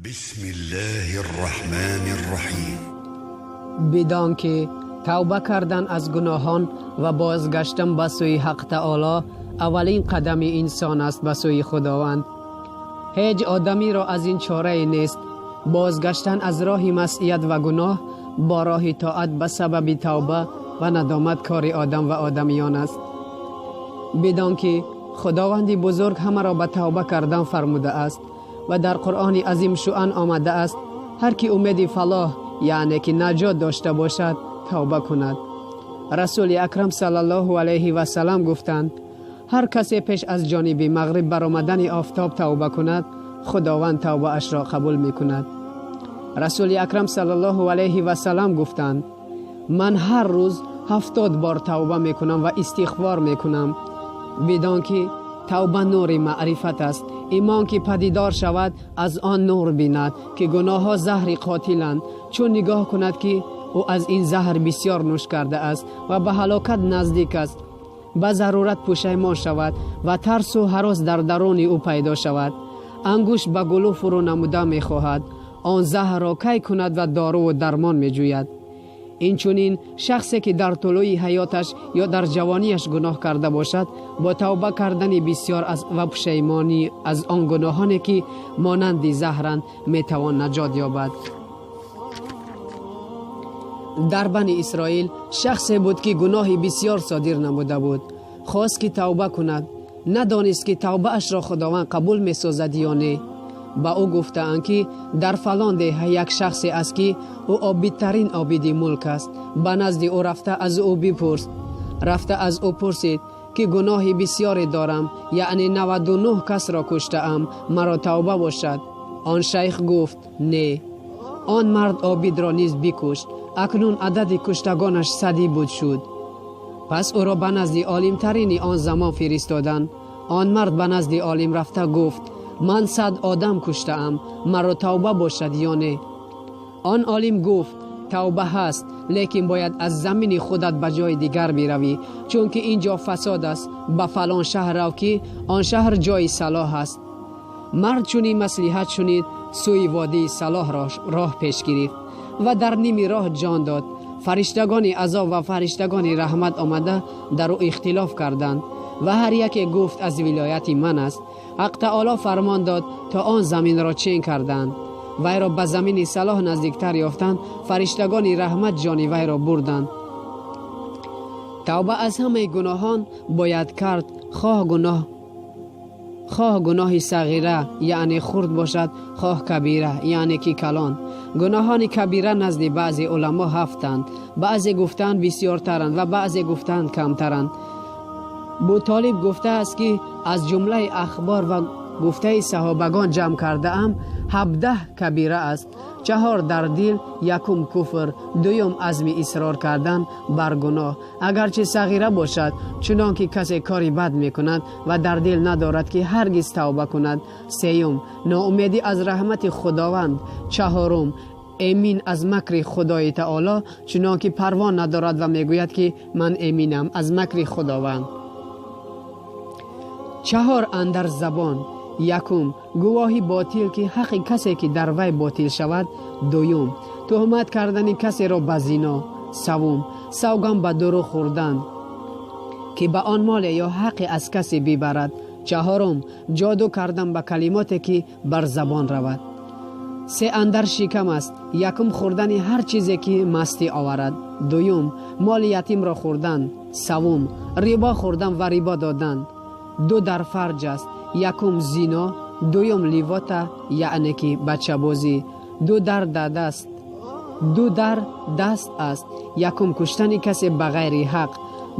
بسم الله الرحمن الرحیم. بدان که توبه کردن از گناهان و بازگشتن به سوی حق تعالی اولین قدم انسان است به سوی خداوند. هیچ آدمی را از این چاره نیست. بازگشتن از راه معصیت و گناه با راه طاعت به سبب توبه و ندامت کار آدم و آدمیان است. بدان که خداوند بزرگ همه را به توبه کردن فرموده است و در قرآن عظیم شأن آمده است هر کی امید فلاح یعنی که نجات داشته باشد توبه کند. رسول اکرم صلی الله علیه و سلم گفتند هر کسی پیش از جانب مغرب برآمدن آفتاب توبه کند خداوند توبه اش را قبول می کند. رسول اکرم صلی الله علیه و سلم گفتند من هر روز 70 بار توبه می کنم و استغفار می کنم. بدان که توبه نور معرفت است. ایمان که پدیدار شود از آن نور بیند که گناه ها زهر قاتلند، چون نگاه کند که او از این زهر بسیار نوش کرده است و به هلاکت نزدیک است، به ضرورت پشیمان شود و ترس و هراس در درون او پیدا شود. انگوش به گلو فرو نموده می خواهد آن زهر را کی کند و دارو و درمان می جوید. اینچنین شخصی که در طلوع حیاتش یا در جوانیش گناه کرده باشد با توبه کردن بسیار از و پشیمانی از آن گناهانی که مانند زهرند میتوان نجات یابد. در بنی اسرائیل شخصی بود که گناه بسیار صادر نموده بود. خواست که توبه کند، ندانست که توبه اش را خداوند قبول میسازد یا نه. به او گفتند که در فلان ده یک شخصی است که او عابدترین عابد ملک است، به نزد او رفته از او بپرس. رفته از او پرسید که گناه بسیاری دارم، یعنی 99 کس را کشته ام، مرا توبه باشد؟ آن شیخ گفت نه. آن مرد عابد را نیز بکشت. اکنون عدد کشتگانش 100 بود شد. پس او را به نزد عالمترین آن زمان فرستادند. آن مرد به نزد عالم رفته گفت من 100 آدم کشته ام، مرا توبه باشد یا نه؟ آن عالم گفت توبه هست، لیکن باید از زمین خودت به جای دیگر بروی، چون که اینجا فساد است. به فلان شهر رو که آن شهر جای صلاح است. مرد چون مصلحت شنید سوی وادی صلاح راه پیش گرفت و در نیمی راه جان داد. فرشتگان عذاب و فرشتگان رحمت آمده در او اختلاف کردند و هر یکی گفت از ولایت من است. حق تعالی فرمان داد تا آن زمین را چین کردند. وی را به زمین صلاح نزدیکتر یافتند. فرشتگان رحمت جان وی را بردند. توبه از همه گناهان باید کرد، خواه گناه صغیره یعنی خرد باشد، خواه کبیره یعنی که کلان. گناهان کبیره نزد بعضی علما 7 بعضی گفتند بسیارترند و بعضی گفتند کمترند. بوطالب گفته است که از جمله اخبار و گفته صحابگان جمع کرده ام 17 کبیره است. 4 در دل، 1 کفر، 2 عزم اصرار کردن بر گناه اگرچه صغیره باشد، چنان که کسی کاری بد میکند و در دل ندارد که هرگز توبه کند. 3 ناامیدی از رحمت خداوند. 4 امین از مکر خدای تعالی، چنان که پروا ندارد و میگوید که من امینم از مکر خداوند. 4 اندر زبان. 1 گواهی باطل که حق کسی که در وی باطل شود. 2 تهمت کردن کسی را به زنا. 3 سوگند به دروغ خوردن که به آن مال یا حق از کسی ببرد. 4 جادو کردن به کلماتی که بر زبان رود. 3 اندر شکم است. 1 خوردن هر چیزی که مستی آورد. 2 مال یتیم را خوردن. 3 ربا خوردن و ربا دادن. 2 در فرج است. 1 زنا، 2 لیواتا یعنی که بچه بازی. 2 در دست، 2 در دست است. 1 کشتن کسی بغیر حق.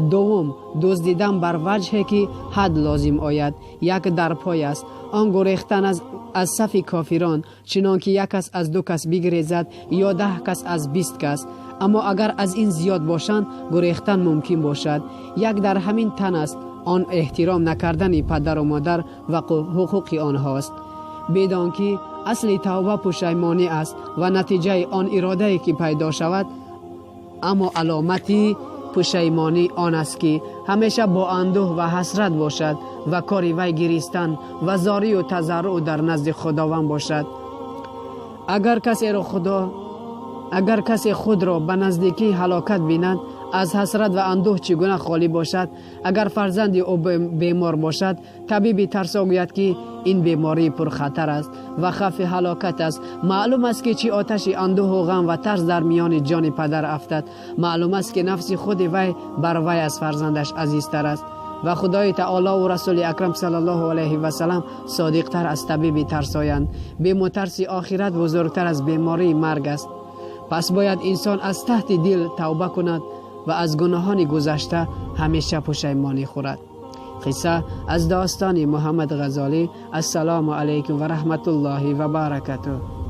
2 دزدیدن بر وجهی که حد لازم آید. 1 در پای است. آن گریختن از صف کافران، چنان که 1 کس از 2 کس بگریزد یا 10 کس از 20 کس، اما اگر از این زیاد باشند گریختن ممکن باشد. 1 در همین تن است. آن احترام نکردن پدر و مادر و حقوق آنهاست. بدان که اصل توبه پشیمانی است و نتیجه آن اراده که پیدا شود، اما علامتی پشیمانی آن است که همیشه با اندوه و حسرت باشد و کاری وی گریستن و زاری و تضرع در نزد خداوند باشد. Агар касе худро ба наздикии ҳалокат бинад, аз ҳасрат ва андӯҳ чӣ гуна холӣ бошад? Агар фарзанди ӯ бемор бошад, табиби тарсо гӯяд, ки ин бемории пурхатар аст ва хавфи ҳалокат аст. Маълум аст, ки чӣ оташи андӯҳу ғам ва тарс дар миёни ҷони падар афтад. Маълум аст, ки нафси худи вай бар вай аз фарзандаш азизтар аст ва Худои таоло ва Расули акрам саллаллоҳу алайҳи васаллам содиқтар аз табиби тарсоянд. Биму тарси охират бузургтар аз бемории марг аст. Пас бояд инсон аз таҳти дил тавба кунад ва аз гуноҳони гузашта ҳамеша пушаймонӣ хӯрад. Қисса аз достони Муҳаммад Ғазолӣ. Ассалому алайкум ва раҳматуллоҳи ва баракатуҳ.